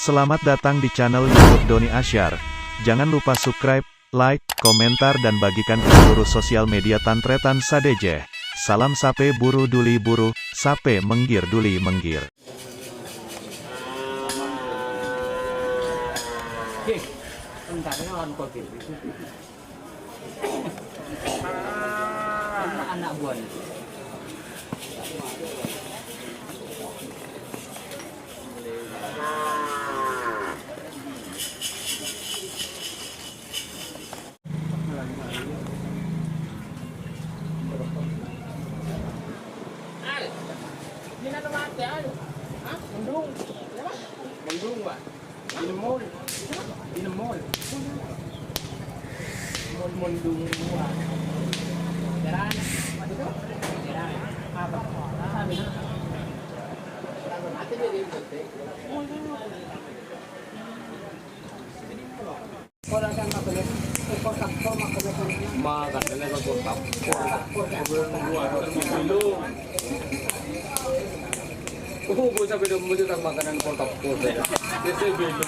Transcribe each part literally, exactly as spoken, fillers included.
Selamat datang di channel YouTube Doni Asyar. Jangan lupa subscribe, like, komentar, dan bagikan ke seluruh sosial media tan-tarètan sadhâjâ. Salam sapè buru dhuli buru, sapè mèngghir dhuli mèngghir. Anak buahnya. Al, ini nama mati, al. Hah? Mendung. Apa? Mendung, Pak. Ini mall. Ini mall. Mall Mendung dua. Jalan. Apa? Apa? Mati dia di. Makanan kotak. Oh, gue sampai udah mau juta makanan kotak. Biasa belum.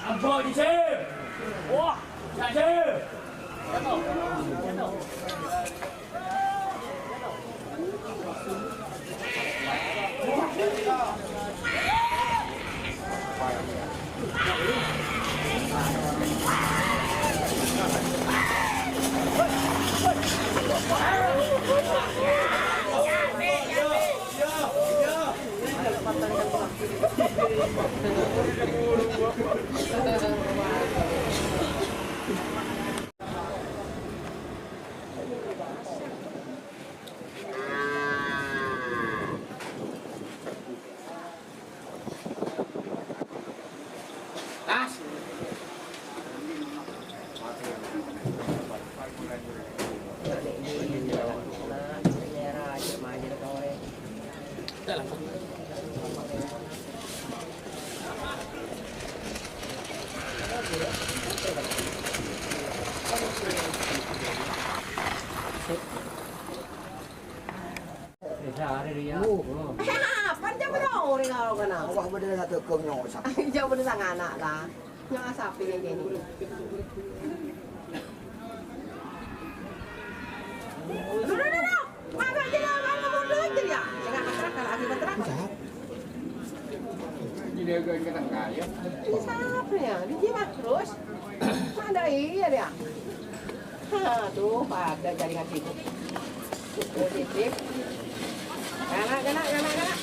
Ambo dhisik. Wah, dhisik. Sapa jâ' bâdâ orèng karo kana? Wah, bâdâ satu kong nyosa. Jâ' bâdâ sang ana', ta? Nyosa sapè kènè'. Duh, duh, duh, duh. Apa jâ' la, apa mundur jâ' ya? Sènga' patrak, kalau aku patrak. Ini sapa ya? Ini Mas Rus. Mana iya dia? Aduh, pada jaringan sibuk. Positif. Kana, kana, kana, kana.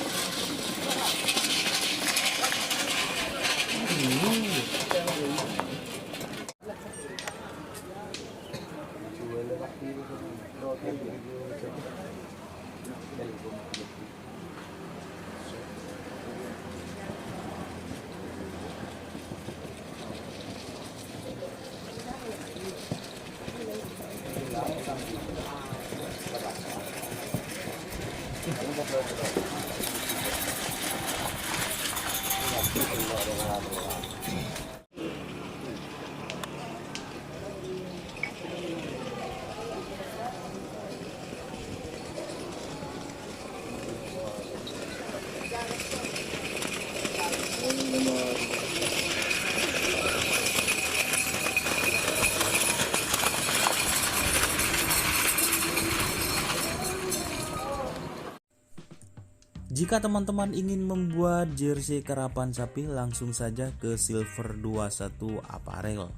Jika teman-teman ingin membuat jersey karapan sapi, langsung saja ke Silver dua satu Apparel.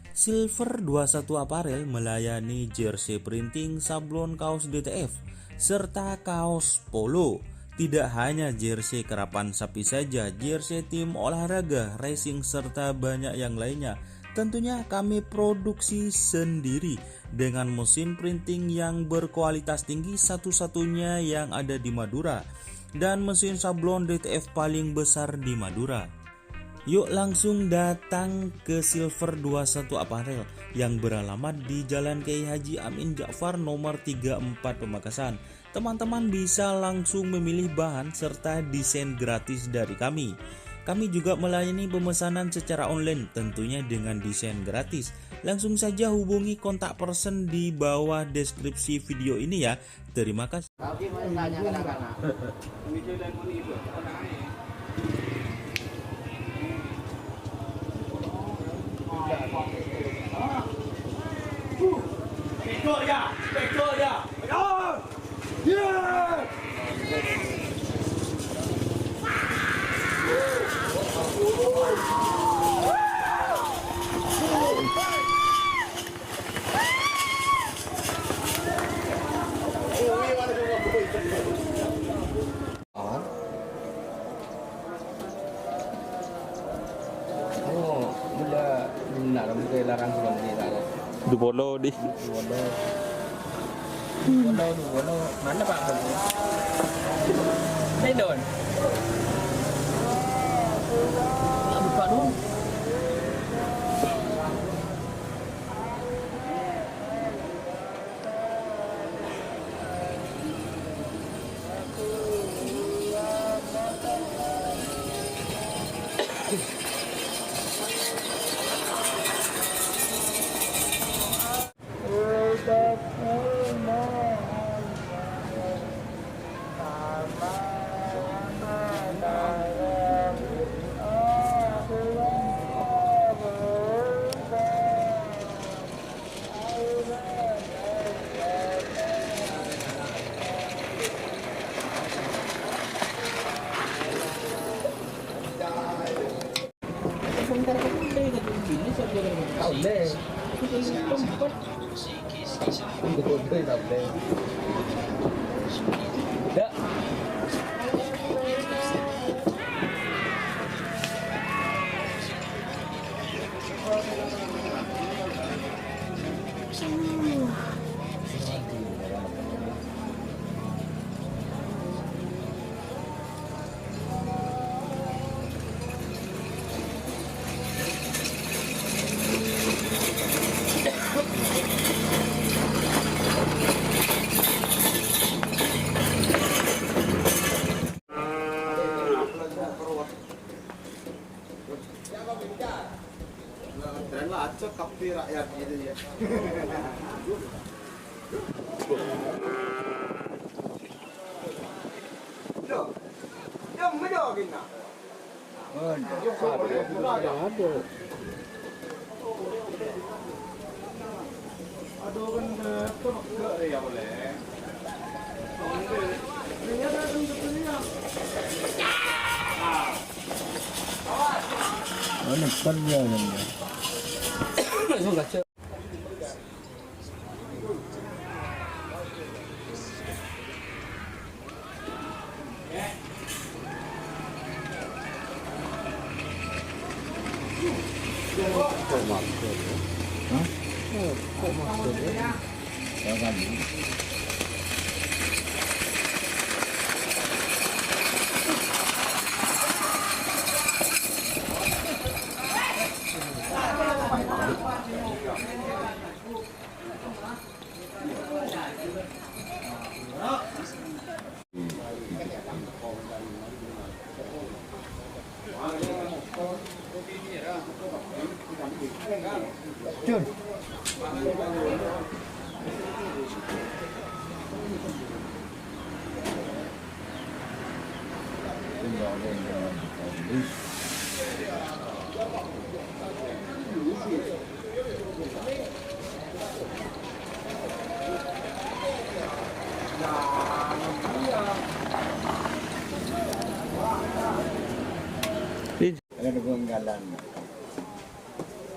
Silver dua satu Apparel melayani jersey printing, sablon kaos D T F, serta kaos polo. Tidak hanya jersey karapan sapi saja, jersey tim olahraga, racing, serta banyak yang lainnya. Tentunya kami produksi sendiri dengan mesin printing yang berkualitas tinggi, satu-satunya yang ada di Madura, dan mesin sablon D T F paling besar di Madura. Yuk langsung datang ke Silver dua satu Apparel yang beralamat di Jalan Kiai Haji Amin Ja'far nomor tiga empat Pamekasan. Teman-teman bisa langsung memilih bahan serta desain gratis dari kami. Kami juga melayani pemesanan secara online, tentunya dengan desain gratis. Langsung saja hubungi kontak person di bawah deskripsi video ini ya. Terima kasih. Tapi mau tanya kadang-kadang. Pegok ya, pegok ya. Pegok. Oh, mula benar, mula larang bulan ni, tak ada. Dupolo di. Dupolo. Dupolo, dupolo. Mana, Pak? Ini, Don. Buka dulu. Keren lah, aja kafe rakyat gitu ya. Loh, ya, medo gini. Ano, pagyan. Kok masker ya? Hah? Kok masker ya? Yang tadi.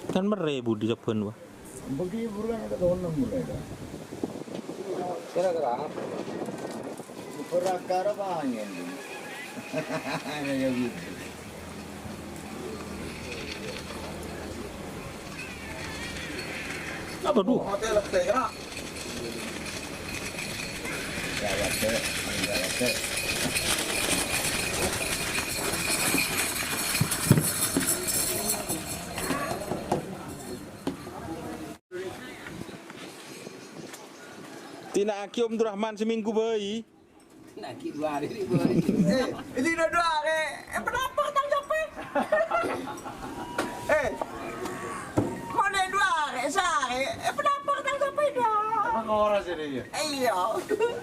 Kan merre budi sabbhân, wah. Budi bulan ada tahun enam mulai dah. Gara-gara apa? Gara-gara apa angin? Kayak gitu. Apa tuh? Hotel Tera. Dina'aghi Om Durrahman seminggu bhâi. Lagi dua hari, dua hari. Eh, ini udah dua hari. Eh, kenapa ketangkep, eh? Eh, mau naik dua hari, sehari. Eh, kenapa ketangkep, eh, dah? Emang horas ini, ya? Iya. Assalamualaikum.